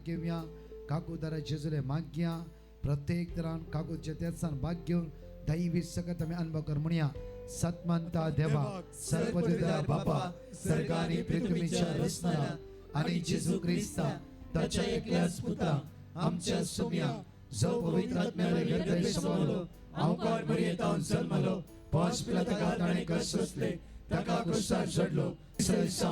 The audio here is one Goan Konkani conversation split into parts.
भाग घेवया, काकुदारा जेजूले मागया. प्रत्येक तरान काकूच्या तेसान भाग घेवन दैवी सकत आमी अनुभव कर म्हणया. सतमंता देवा, सर्वदिदा बापा, सर्गानी पृथ्वीच्या रचणारा आणि जेजू क्रिस्ता ताच्या एकल्याच पुता आमच्या सुम्या, जो पवित्र आत्म्याले गर्भे समवलो, अवकार मरियेतावन जन्मलो, पांच पिला ताका ताणें कश्ट सोंसले, ताका क्रुसार चडलो,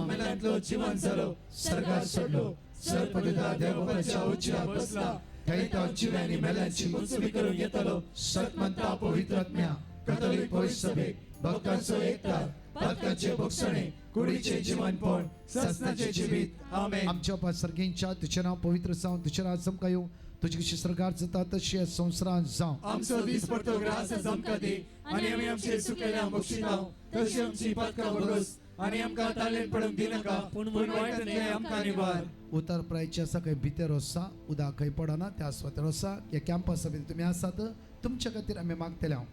मेल्यांतलो जिवन जालो, सर्गार चडलो, सर्वदिदा देवबापाच्या उजव्या बसला, थंय तो जिव्यांनी मेल्यांची मुंचवी करून येतलो. सतमंता पवित्र आत्म्या, कथोलिक पवित्र सभेक, भक्तांचो एकता, पातकांचे भोगसणे, कुडीचे जीवनपण, ससनाचे जिवीत. आमेन. आमच्या बापा सर्गींच्या, तुझें नांव पवित्र जावं, तुझें राज आमकां येवं, तुजी कशी सरकार जाता तशी ह्या संवसारांत जावं. आमचो दीस पडतो ग्रास आमकां दी आनी आमी आमचे चुकलेल्या बक्षिताव तशी आमची पातकां भोगस आनी आमकां तालेन पडूंक दिनाका, पूण वायटांतलें आमकां निवार. उतर प्रायचे आसा खंय भितर आसा, उदक खंय पडना त्या सुवातेर आसा. ह्या कॅम्पसा भितर तुमी आसात, तुमच्या खातीर आमी मागतले. हांव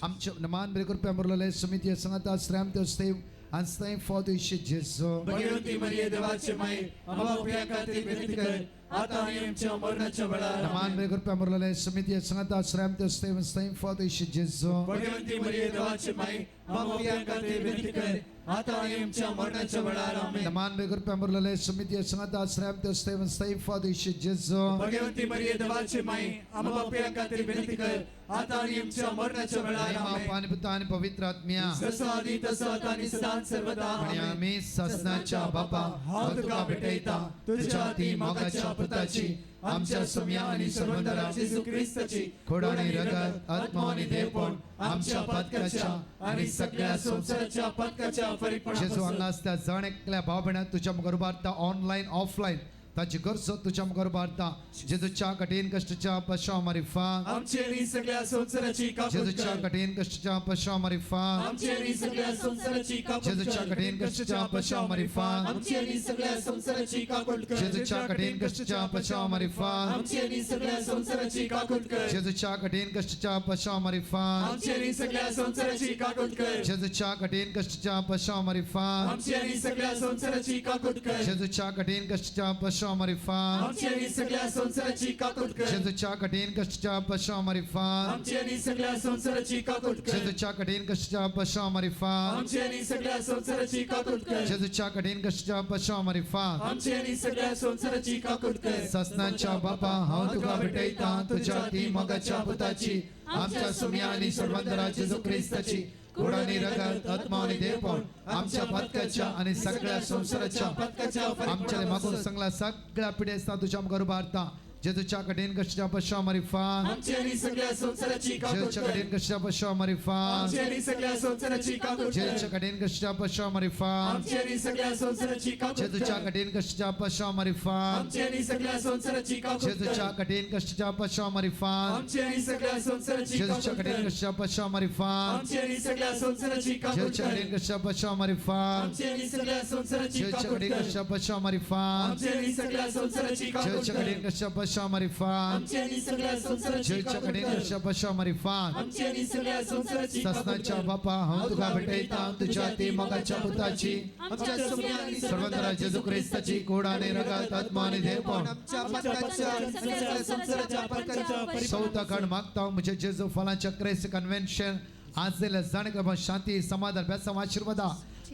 आमच्या मान बरे कृपया मुरलेले समिती सांगता श्रम त्यो सेव आनी स्नेह फॉद जेजू. भगवती मरिये, देवाचे माई, आम्हा पाप्यां खातीर विनंती कर, आता आणि आमच्या मरणाच्या वेळार. मान बरे कृपया मुरलेले समिती सांगता श्रम त्यो सेव स्नेह फॉद जेजू. भगवंती मरिये, देवाचे माई, आम्हा पाप्यां खातीर विनंती कर, आता आणि आमच्या मरणाच्या वेळार. आमेन. मान बरे कृपया मुरलेले समिती सांगता श्रम त्यो सेव स्नेह फॉद जेजू. भगवंती मरिये, देवाचे माई, आम्हा पाप्यां खातीर विनंती कर, आता आणि आमच्या मरणाच्या वेळार. आमेन. पाणी पुता आणि पवित्र आत्म्या. जसं आधी तसं आता आणि सदा सर्वदा. आणि आमेन. आम्ही ससनाच्या बापा, हांव तुका भेटयता तुझ्या ती मोगाच्या पुताची, आमच्या सुम्या आणि सर्वंदरा जेजू ख्रिस्ताची खोड आणि रगत, आत्मा आणि देवपण, आमच्या पातकाच्या आणि सगळ्या संसाराच्या पातकाच्या जेजू, फरीकपणापासून हांगा आसता जण एकल्या भाव भयणां तुज्या मुखार उबारता. ऑनलायन ऑफलायन ताची गरज तुज्या मुखार उबारता. जेजूच्या कठीण कश्टच्या पशा मारिफा आमची आणि सगळ्या संसाराची काकूट जेजूच्या कर. कठीण कश्टच्या पशा मारिफा आमची आणि सगळ्या संसाराची काकूट जेजूच्या कर. कठीण कश्टच्या पशा मारिफा आमची आणि सगळ्या संसाराची काकूट कर. जेजूच्या कठीण कश्टच्या पशा मारिफा आमची आणि सगळ्या संसाराची काकूट कर. जेजूच्या कठीण कश्टच्या पशा मारिफा आमची आणि सगळ्या संसाराची काकूट कर. जेजूच्या कठीण कश्टच्या पशा मारिफा आमची आणि सगळ्या संसाराची काकूट कर. जेजूच्या कठीण कश्टच्या पशा मारिफा आमची आणि सगळ्या संसाराची काकूट कर. जेजूच्या कठीण कश्टच्या पशा मारिफा आमची आणि सगळ्या संसाराची काकूट कर. जेजूच्या कठीण कश्टच्या पशा मारिफा आमची आणि सगळ्या संसाराची काकूट कर. जेजूच्या कठीण कश्टच्या पशा मारिफा आमची आणि सगळ्या संसाराची काकूट कर. ससनाच्या बापा, हांव तुका भेटयता तुझ्या ती मोगाच्या पुताची, आमच्या सुम्या आणि सर्वंदरा जेजू ख्रिस्ताची कोड आणि रगत, आत्मा आणि देवपण, आमच्या पातकाच्या आणि सगळ्या संसाराच्या पातकाच्या आमच्या मागून सांगला सगळ्या पिढ्या तुझ्या मुखार उबारता. जेजूच्या कठीण कश्टच्या पशा मारिफा आमची आणि सगळ्या संसाराची काकूट जेजूच्या कर. कठीण कश्टच्या पशा मारिफा आमची आणि सगळ्या संसाराची काकूट कर. जेजूच्या कठीण कश्टच्या पशा मारिफा आमची आणि सगळ्या संसाराची काकूट जेजूच्या कर. कठीण कश्टच्या पशा मारिफा आमची आणि सगळ्या संसाराची काकूट जेजूच्या कर. कठीण कश्टच्या पशा मारिफा आमची आणि सगळ्या संसाराची जेजूच्या काकूट कठीण कर. कश्टच्या पशा मारिफा आमची आणि सगळ्या संसाराची काकूट जेजूच्या कर. कठीण कश्टच्या पशा मारिफा आमची आणि सगळ्या संसाराची जेजूच्या काकूट कठीण कर. कश्टच्या पशा मारिफा आमची आणि सगळ्या संसाराची काकूट जेजूच्या कर. कठीण कश्टच्या पशा मारिफा आमची आणि सगळ्या संसाराची जेजूच्या काकूट कठीण कर. कश्टच्या पशा मारिफा आमची आणि सगळ्या संसाराची काकूट ससनाच्या कर. बापा, हांव तुका भेटयता तुझ्या ती मोगाच्या पुताची, आमच्या सुम्या आणि सर्वंतरा जेजू ख्रिस्ताची कोड आणि रगत, आत्मा आणि देवपण, आमच्या पातकाच्या आणि सगळ्या संसाराच्या पातकाच्या सौताकड मागता म्हणजे जेजू फलांच्या क्रेस कन्व्हेन्शन आज दिल्या जाणेकर शांती, समाधान, बेसाम, आशीर्वादा.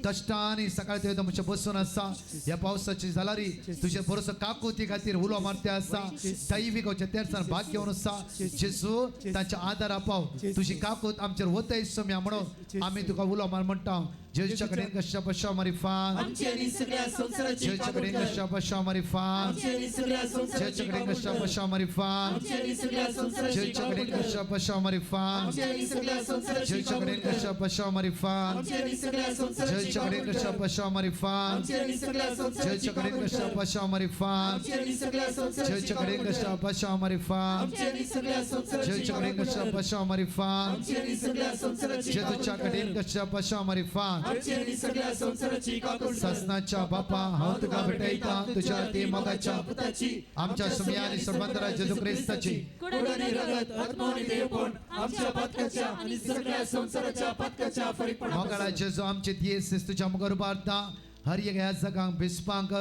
कष्टाने सकाळी ते तुमच्या बसून आसा. ह्या पावसाची जालारी तुझे भरोसो काकुती खातीर उलो मारते आसा. दैवीक तेरसान भाग घेवन आसा. जेजू, तांच्या आदारा पाव. तुझी काकूत आमचेर वतय सम्या म्हणून आमी तुका उलो मार म्हणटा. जेजूच्या कडेन कश्या पशा मारिफा आमची आणि सगळ्या संसाराची जेजूच्या काकूट कडेन कर. कश्या पशा मारिफा आमची आणि सगळ्या संसाराची जेजूच्या कडेन काकूट कश्या कर. पशा मारिफा आमची आणि सगळ्या संसाराची जेजूच्या काकूट कडेन कर. कश्या पशा मारिफा आमची आणि सगळ्या संसाराची जेजूच्या काकूट कडेन कर. कश्या पशा मारिफा आमची आणि सगळ्या संसाराची जेजूच्या कडेन काकूट कश्या कर. पशा मारिफा आमची आणि सगळ्या संसाराची जेजूच्या कडेन काकूट कश्या कर. पशा मारिफा आमची आणि सगळ्या संसाराची जेजूच्या कडेन काकूट कश्या कर. पशा मारिफा आमची आणि सगळ्या संसाराची जेजूच्या कडेन काकूट कश्या कर. पशा मारिफा आमची आणि सगळ्या संसाराची जेजूच्या काकूट कडेन कर. कश्या पशा मारिफा आमची आणि सगळ्या संसाराची काकूट कर. ससनाच्या बापा, हांव तुका भेटयता तुझ्या ती मोगाच्या पुताची, आमच्या सुम्या आणि सर्वांतरा जेजू ख्रिस्ताची कोड आणि रगत, आत्मा आणि देवपण, आमच्या पातकाच्या आणि सगळ्या संसाराच्या पातकाच्या मोगाळा फरीकपणापासून जेजू, आमचे दियेस तुझ्या मुखार उबारता. हर एक ह्या जगांक बिस्पांक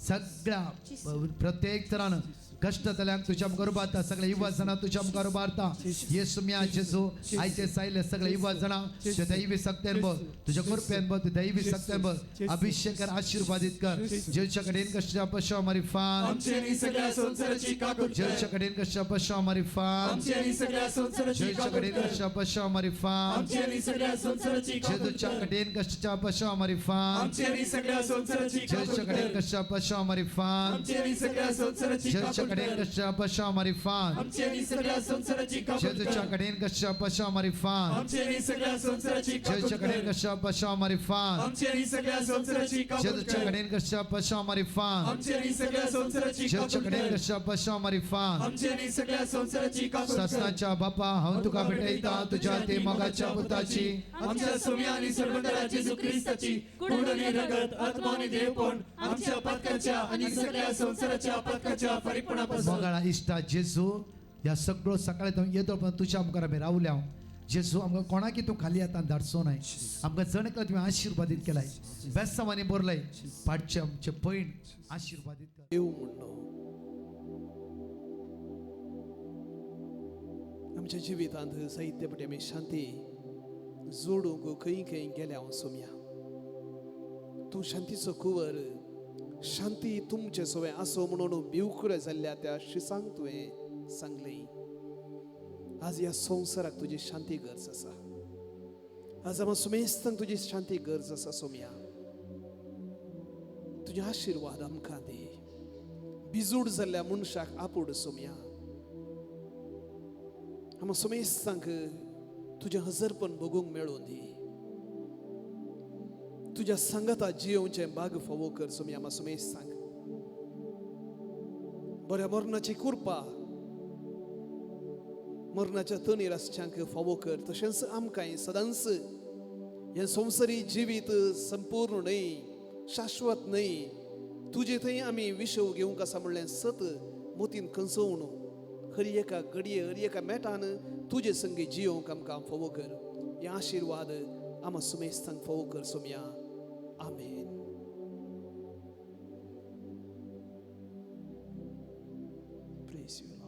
सगळ्या प्रत्येक तरान कश्टतल्यांक तुज्या मुखार उबारता सगळे युवा जाणां तुज्या मुखार उबारता येसू म्या जेजू आयचे सायले सगळे युवा जाणां तुझ्या दैवी सक्त्यान बोल तुझ्या कृपेन बोल तुझ्या दैवी सक्त्यान बोल अभिषेक कर आशीर्वादित कर जेच्या कडेन कश्टा पशा मारिफान आमची आनी सगळ्या संवसाराची काकूत कर. जेच्या कडेन कश्टा पशा मारिफान आमची आनी सगळ्या संवसाराची जेच्या काकूत कडेन कर. कश्टा पशा मारिफान आमची आनी सगळ्या संवसाराची काकूत जेजूच्या कर. कडेन कश्टा पशा मारिफान आमची आनी सगळ्या संवसाराची काकूत जेच्या कडेन कर. कश्टा पशा मारिफान आमची आनी सगळ्या संवसाराची जेच्या काकूत कडेन कर. कश्टा पशा मारिफान आमची आनी सगळ्या संवसाराची काकूत जेजूच्या कर. कडेन कश्टा पशा मारिफान आमची आनी सगळ्या संवसाराची काकूत जेजूच्या कडेन कर. कश्टा पशा मारिफान आमची आनी सगळ्या संवसाराची काकूत जेजूच्या कर. कडेन कश्टा पशा मारिफान आमची आनी सगळ्या संवसाराची जेजूच्या काकूत कडेन कर. कश्टा पशा मारिफान आमची आनी सगळ्या संवसाराची काकूत कर. सस्नाच्या बापा हांव तुका भेटयता तुझ्या ते मोगाच्या पुताची आमच्या सोम्या आणि सर्वंतरा जेजू ख्रिस्ताची कूड आणि रगत आत्मा आणि देवपण आमच्या पातकाच्या आणि सगळ्या संवसाराच्या पातकाच्या फारीकपणापासून मोगाळा इश्टा जेजू ह्या सगळो सकाळी हांव येतो पण तुज्या मुखार आमी रावल्या हांव जेजू आमकां कोणाकी तूं खाली आतां धाडचो नाय आमकां जण एकलो तुवें आशिर्वादीत केलाय बेसांवांनी बरलय पाडचे आमचे पयण आशिर्वादीत कर. देव म्हणलो आमच्या जिवितांत साहित्य पटी आमी शांती जोडूंक खंय खंय गेल्या हांव सोम्या. तूं शांतीचो कुंवर, शांती तुमचे सवें आसो म्हणून भिवकुरे जाल्ल्या त्या शिसांक तुवें सांगलें. आज ह्या संवसाराक तुजी शांती गरज आसा. आज आमकां सुमेस्तांक तुजी शांती गरज आसा सोम्या. तुजे आशिर्वाद आमकां दी. बिजूड जाल्ल्या मनशाक आपूड सोम्या. आमकां सुमेस्तांक तुजें हजरपण भोगूंक मेळूं दी. तुज्या सांगाता जियोवचें बाग फावो कर सोम्या आमकां सुमेस्तांक. बऱ्या मरणाची कृपा मरणाच्या तणीर आसच्यांक फावो कर. तशेंच आमकांय सदांच हें संवसारी जिवीत संपूर्ण न्हय, शाश्वत न्हय, तुजे थंय आमी विशव घेवंक आसा म्हणलें सत मोतीन खंसोवन हर एका घडये हर एका मेटान तुजे संगी जियोवंक आमकां फावो कर. हे आशिर्वाद आमकां सुमेस्तांक फावो कर सोम्या. आमेन. Praise you.